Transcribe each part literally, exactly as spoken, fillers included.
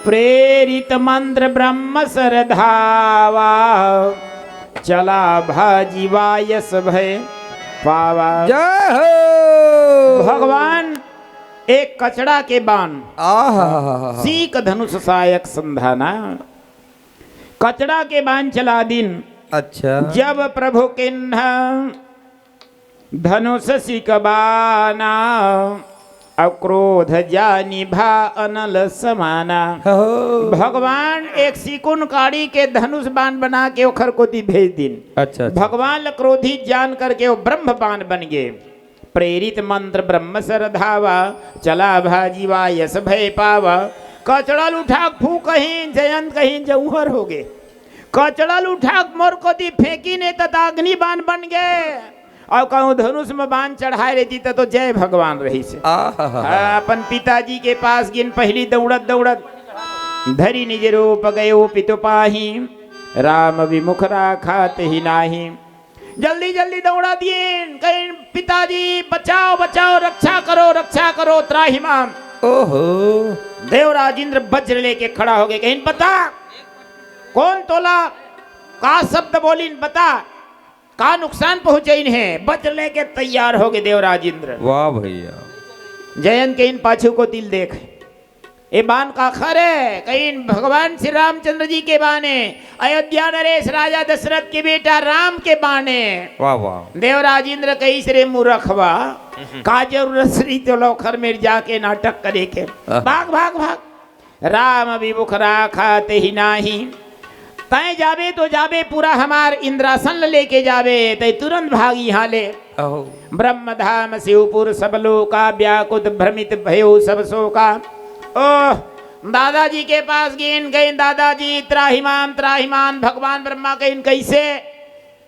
प्रेरित मंत्र ब्रह्म सरधावा, चला भाजी वायस भय पावा। जय हो। भगवान एक कचड़ा के बान, आहा। सीक धनुष सायक संधाना, कचड़ा के बान चला दिन। अच्छा। जब प्रभु किन्ह धनुष सिकबाना, अउ क्रोध जानी भा अनल समाना। हो। भगवान एक सिकुन काड़ी के धनुष बान बना के ओखर कोती भेज दिन। अच्छा, अच्छा। भगवान ल क्रोधित जान करके वो ब्रह्म बान बन गए। प्रेरित मंत्र ब्रह्म सरधावा, चला भाजी वायस भय पावा। कचड़ा ल उठा के फूंक कहीं जयंत कहीं जौहर हो गए। कचड़ा ल उठा के मोर कोती फेंकी ने त अग्नि बान बन गए। अउ कहूँ धनुष में बान चढ़ाए रहती त तो जय भगवान रहिस। आहा। हाँ, अपन पिताजी के पास गिन पहली दौड़त दौड़त धरी निज रूप गयो पितु पाही, राम विमुख राखा तेहि नाही। जल्दी जल्दी दौड़ा दिए, कहीं पिताजी बचाओ बचाओ, रक्षा करो रक्षा करो, त्राहिमाम। ओहो। देवराज इंद्र वज्र लेके खड़ा हो गए, कहीं बता कौन तोला का शब्द बोलिन, बता का नुकसान पहुंचइन है। वज्र लेके तैयार हो गए देवराज इंद्र। वाह भैया। जयंत के इन पाछू कोती ल देख, ए बान काखर है? कहीं भगवान श्री रामचंद्र जी के बाने, अयोध्या नरेश राजा दशरथ के बेटा राम के बाने। वाह वाह। देवराज इंद्र कहिस रे मूरखवा, का जरूरत श्री तो लोखर मेर जाके नाटक करे के? आहा। भाग भाग भाग। राम विमुख राखा तेहि नाही। तय जाबे तो जाबे, पूरा हमार इंद्रासन ल लेके जाबे, तय तुरंत भाग यहाँ ले। अहो। ब्रह्म धाम शिवपुर सब लोका, व्याकुत भ्रमित भयो सब शोका। ओह, दादाजी के पास गेन गइन, दादाजी त्राहिमाम त्राहिमाम। भगवान ब्रह्मा कहिन कैसे?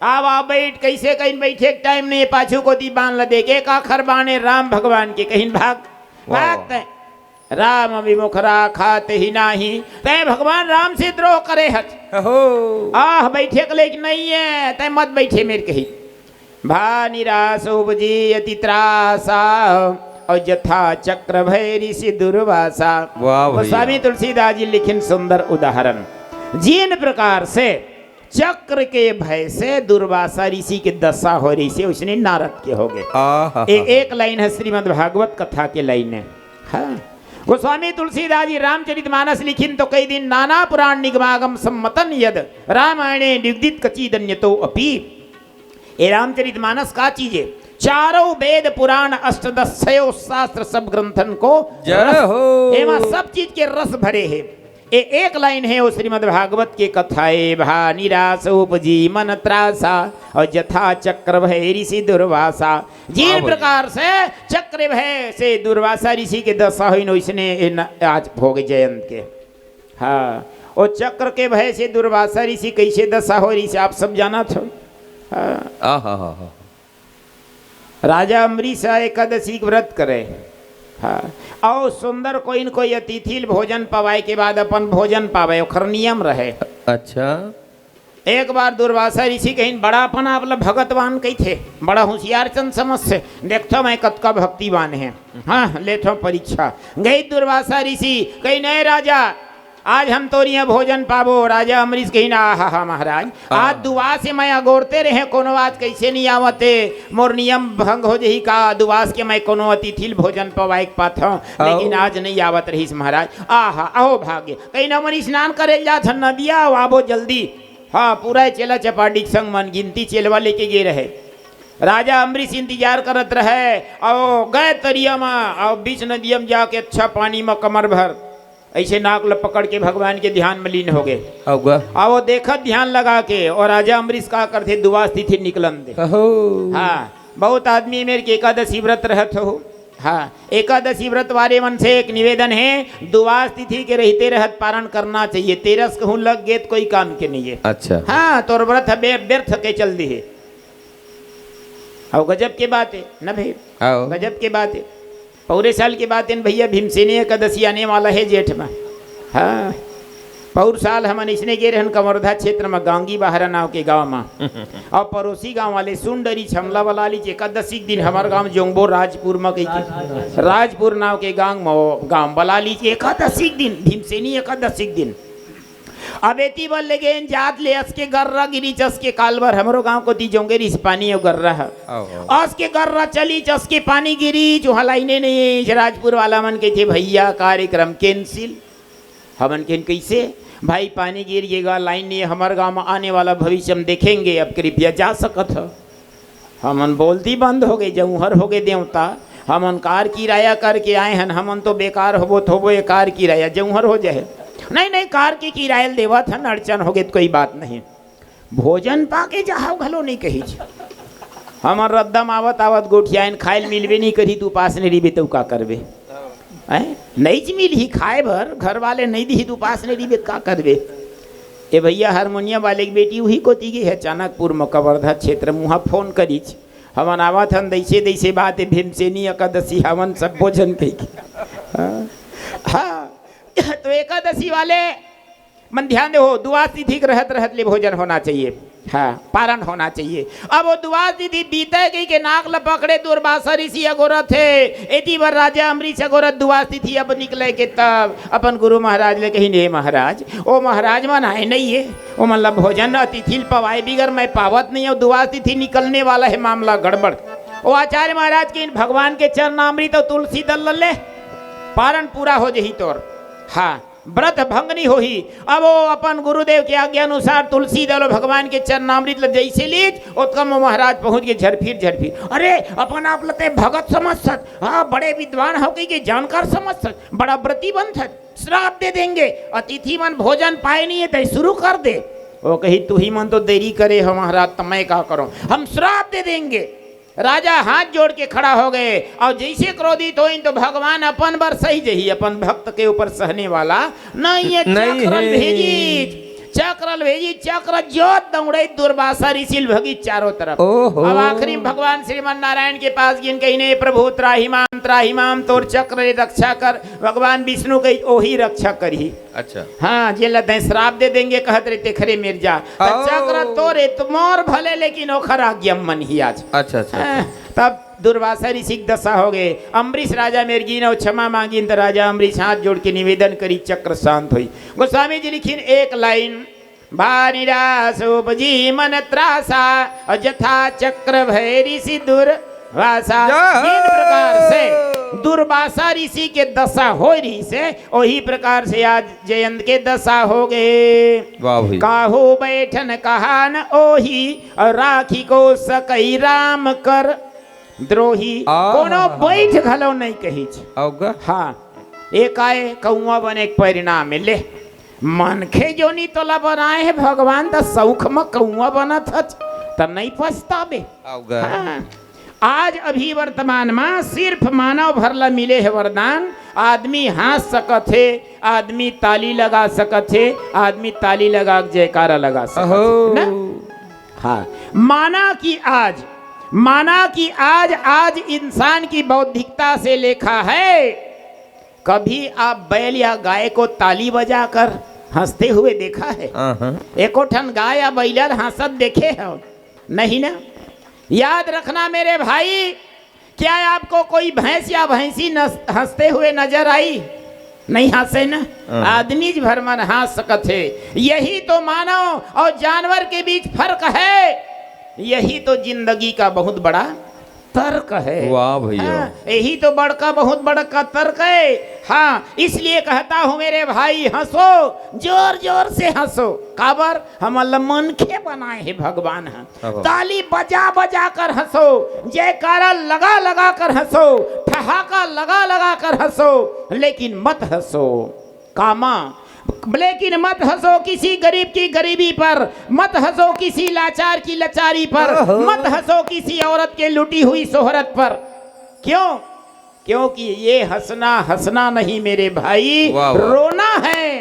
आवा बैठ, कैसे कहिन बैठे के टाइम नहीं, पाछू कोती बान ल देखे, काखर बाने राम भगवान के, कहिन भाग, वाह, भाग वाह। तय। राम विमुख राखा तेहि नाही, तय भगवान राम से द्रोह करे हच। अहो। आह, बैठे के लेक नहीं है, तय मत बैठे मेर कही। भा निराश उपजी अति त्रासा, और जथा चक्र भय ऋषि दुर्वासा। वाह भैया। गोस्वामी तुलसीदास जी लिखिन सुंदर उदाहरण, जिन प्रकार से चक्र के भय से दुर्वासा ऋषि के दशा हो रही से, उसने नारद के हो गए। आहा। ए, एक लाइन है श्रीमद् भागवत कथा के लाइन है। हाँ। गोस्वामी तुलसीदास जी रामचरितमानस लिखिन तो कई दिन, नाना पुराण निगमागम सम्मतन यद रामायणे निगदित कचिदन्यतो अपि। ए रामचरितमानस का चीज है? चारों वेद पुराण अष्टदशयो शास्त्र सब ग्रंथन को जय रस, हो। एमा सब चीज के रस भरे है। ए एक लाइन है वो श्रीमद् भागवत के कथा है, भा निराश उपजी मन त्रासा, और जथा चक्र भय ऋषि दुर्वासा। जिन वाह भैया। प्रकार से चक्र भय से दुर्वासा ऋषि के दशा हुई, वैसने ए न-, आज भोग जयंत के। हाँ, वो चक्र के भय से दुर्वासा ऋषि कैसे दशा हो रही से आप सब जाना थो। हाँ। आहा हा हा। राजा अम्बरीश एकादशी के व्रत करे। हाँ। अउ सुंदर कोई न कोई अतिथि ल भोजन पवाए के बाद अपन भोजन पावे, ओखर नियम रहे। अच्छा। एक बार दुर्वासा ऋषि कहिन, बड़ा अपन आप ल भगतवान कहिथे, बड़ा होशियार चंद समझ से, देखथो मैं कतका भक्तिवान है। हाँ, लेथो परीक्षा। गई दुर्वासा ऋषि, कहिन, ए राजा, आज हम तोर इहाँ भोजन पाबो। राजा अम्बरीश कहिन, आहा हा महाराज, हाँ। आज दुवास से मैं अगोरते रहे, कोनो आज कैसे नहीं आवत हे, मोर नियम भंग हो जही का, दुवास के मैं कोनो अतिथि ल भोजन पवाए के पाथव, हाँ। लेकिन आज नहीं आवत रहिस महाराज। आहा, अहो भाग्य। कहिन, हमन स्नान करे ल जात हन नदिया, आबो जल्दी। हाँ, पूरा चेला चपाटी के संग मन गिनती चेलवा लेके गे रहे। राजा अम्बरीश इंतजार करत रहे, अउ गए तरिया म, अउ बीच नदिया म जाके अच्छा पानी म कमर भर ऐसे नाक ल पकड़ के भगवान के ध्यान में लीन हो गए। अउगा। अउ वो देखत ध्यान लगा के, और राजा अम्बरीश का करथे, दुवास तिथि निकलन दे। अहो। हाँ, बहुत आदमी मेर के एकादशी व्रत रहत हो। हाँ, एकादशी व्रत वाले मन से एक निवेदन है, दुवास तिथि के रहते रहत पारण करना चाहिए। तेरस कहूँ लग गए तो कोई काम के नहीं है। अच्छा। हाँ, तोर व्रत ह बे-, व्यर्थ के चल दी है। अउ गजब के बात है ना भाई, आओ। गजब के बात है। पौरे साल के बात है न भैया, भीमसेनी एकादशी आने वाला है जेठ में। हाँ, पउर साल हमन इसने गे रहन कवर्धा क्षेत्र म गांगी बहरा नाव के गांव म। अउ परोसी गांव वाले सुन डरिच हमला बला लीच, एकादशी के दिन हमर गांव जोंगबो राजपुर म कहिके, राजपुर नाव के गांव म, गांव बला लीच एकादशी के दिन, भीमसेनी एकादशी के दिन। अब एती बर ले गेन जात ले असके गर्रा गिरीच, असके काल भर हमरो गांव कोती जोंगे रिहिस पानी अउ गर्रा ह। अहो। असके गर्रा चलीच, असके पानी गिरीच, उहां लाइने नइ हे। राजपुर वाला मन कहिथे, "भइया, कार्यक्रम cancel।" हमन केहेन, "कइसे?" "भाई, पानी गिर गे गा, लाइन नइ हे, हमर गांव म आने वाला भविष्य हम देखेंगे, अब कृपया जा सकत ह।" हमन बोलती बंद होगे, जऊंहर होगे देवता। हमन कार किराया करके आए हन, हमन तो बेकार होबो त होबो, ये कार किराया जऊंहर हो जाए। "नहीं, नहीं, कार के किराया ल देवत हन, अड़चन होगे त कोई बात नहीं।" भोजन पाके जाहव घलो नइ कहिच। हमर रद्दा म आवत आवत गोठियाएन, खाए ल मिलबे नइ करही त उपास नइ रहिबे त का करबे? हैं? नइच मिलही खाए बर, घर वाले नइ दिही त उपास नइ रहिबे त का करबे? ए भइया, हारमोनियम वाले के बेटी उही कोती गे हे, चाणकपुर म कवर्धा क्षेत्र म, उहां फोन करिच। हमन आवत हन, दइसे दइसे बात हे, भीमसेनी एकादशी हवन सब भोजन कहिके। हां, हां। तो एकादशी वाले मन ध्यान देहू, दुवास तिथि के रहत रहत ले भोजन होना चाहिए। हां, पारण होना चाहिए। अब ओ दुवास तिथि बीते कहिके नाक ल पकड़े दुर्वासा ऋषि अगोरत हे। एती बर राजा अम्बरीष अगोरत दुवास तिथि अब निकले के तब अपन गुरु महाराज ले कहिन, "हे महाराज, ओ महाराज मन आए नइ हे, ओमन ल भोजन अतिथि ल पवाए बिगर मैं पावत नइ हंव, दुवास तिथि निकलने वाला हे, मामला गड़बड़।" ओ आचार्य महाराज कहिन, "भगवान के चरणामृत अउ तुलसी दल ल ले, पारण पूरा हो जही तोर।" हां, व्रत भंग नइ होही। अब ओ अपन गुरुदेव के आज्ञा अनुसार तुलसी दल अउ भगवान के चरणामृत ल जइसे लीच, ओतका म महाराज पहुंच गे झरफिर झरफिर। "अरे, अपन आप ल ते भगत समझथस, हां, बड़े विद्वान हव कहिके जानकार समझथस, बड़ा व्रती बनथस, श्राप दे देंगे, अतिथि मन भोजन पाए नइ हे, तैं शुरू कर दे।" ओ कहिन, "तुही मन तो देरी करे हव महाराज, त मैं का करंव, हम श्राप दे देंगे।" राजा हाथ जोड़ के खड़ा होगे अउ जइसे क्रोधित होइन त भगवान अपन बर सहि जही, अपन भक्त के ऊपर सहने वाला नइ हे। नइ चक्र ल हे। भेजिच, चक्र ल भेजिच, चक्र जोत दउड़े दुर्वासा ऋषि ल भगिच चारों तरफ। ओहो। अब आखिरी म भगवान श्रीमन नारायण के पास गिन कहिन, "हे प्रभु, त्राहि माम, त्राहि माम, तोर चक्र ले रक्षा कर।" भगवान विष्णु कहिच, "ओही रक्षा करही।" अच्छा। हां, जेला तैं श्राप दे देंगे कहत रहे, तेखरे मेर जा। त ओ। चक्र तोरे त मोर भले, लेकिन ओखर आज्ञा म मनही आज। अच्छा, अच्छा, हां, अच्छा। तब दुर्वासा ऋषि के दशा होगे। अम्बरीष राजा मेर गिन अउ क्षमा मांगिन, त राजा अम्बरीष हाथ जोड़ के निवेदन करिच, चक्र शांत होइस। गोस्वामी जी लिखिन एक लाइन, "भारी रास उपजी मन त्रासा, अउ जथा चक्र भय ऋषि दुर्वासा।" जय हो। जिन प्रकार से दुर्वासा ऋषि के दशा होय रहिसे, ओही प्रकार से आज जयंत के दशा होगे। वाह भैया। "काहू बैठन कहा न ओही, अउ राखी को सकई राम कर द्रोही।" आहा। कोनो बैठ घलो नइ कहिच। अउ गा? हां, ए काय कौआ बने के परिणाम हे। ले, मनखे जोनी तोला बनाए हे भगवान, त सउख म कौआ बनत हच, त नइ पछताबे। अउ गा? हां। आज अभी वर्तमान म सिर्फ मानव भर ल मिले हे वरदान, आदमी हांस सकत हे, आदमी ताली लगा सकत हे, आदमी ताली लगा के जयकारा लगा सकत हे। अहो। ना? हां, माना कि आज, माना कि आज, आज इंसान की बौद्धिकता से लेखा है, कभी आप बैल या गाय को ताली बजाकर हंसते हुए देखा है? हां, हां। एको ठन गाय या बइला ल हंसत देखे हो? नहीं ना। याद रखना मेरे भाई, क्या आपको कोई भैंस या भैंसी नस-, हंसते हुए नजर आई? नहीं हंसे ना। हां। आदमी भर मन हंस सकत हे। यही तो मानव और जानवर के बीच फर्क है। यही तो जिंदगी का बहुत बड़ा तर्क है। वाह भैया। हां, यही तो बड़का, बहुत बड़का तर्क है। हां, इसलिए कहता हूं मेरे भाई, हंसो, जोर जोर से हंसो। काबर? हमन ल मनखे बनाए हे भगवान ह। अहो। ताली बजा बजा कर हंसो, जयकारा लगा लगा कर हंसो, ठहाका लगा लगा कर हंसो, लेकिन मत हंसो। कामा, लेकिन मत हंसो किसी गरीब की गरीबी पर, मत हंसो किसी लाचार की लाचारी पर, ओहो। मत हंसो किसी औरत के लुटी हुई शोहरत पर। क्यों? क्योंकि ये हंसना, हंसना नहीं मेरे भाई, वाह, वाह। रोना है।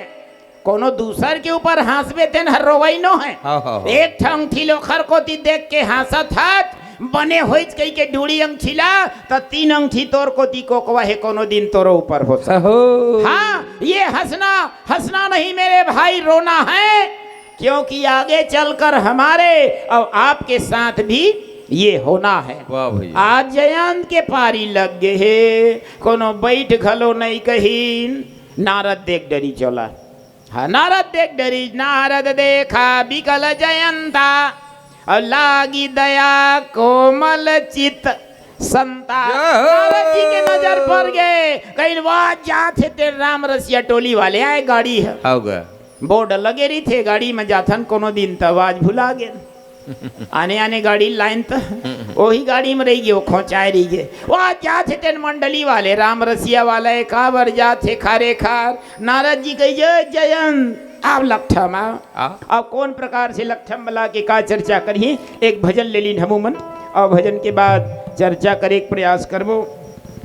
कोनो दूसर के ऊपर हांसबे तेन हर रोवई नो है। हाँ, हाँ, हाँ। एक ठन ठिलो खर कोती देख के हांसत हत, बने होइच कहिके डूड़ी अंगठी ला, त तीन अंगठी तोर कोती कोकवा हे, कोनो दिन तोरो ऊपर हो सकत। हाँ, ये हंसना, हंसना नहीं मेरे भाई, रोना है, क्योंकि आगे चलकर हमारे और आपके साथ भी ये होना है। वाह भैया। आज जयंत के पारी लग गे हे, कोनो बैठ घलो नहीं कहिन। नारद देख डरी चला। हाँ, नारद देख डरी, नारद देखा बिकल जयंता, और लागी दया कोमल चित संता। जय हो। नारद जी के नजर पर गे, कहिन, "वाह, जात हे तेन राम रसिया टोली वाले आए, गाड़ी हे।" आओ गा। बोर्ड लगे रहिथे, गाड़ी में जाथन, कोनो दिन त आवाज भुला गेन। आने आने गाड़ी लाइन त ओही गाड़ी में रहि गे, वो खोंचाए रहि गे। "वाह, जात हे तेन मंडली वाले, राम रसिया वाला, एकाबर जात हे खारे खार।" नारद जी कही, "जय जयंत, आप लकठम आ।" आ? अब कौन प्रकार से लकठम बला के का चर्चा करही, एक भजन ले लीन हमू मन, और भजन के बाद चर्चा करे के प्रयास करबो।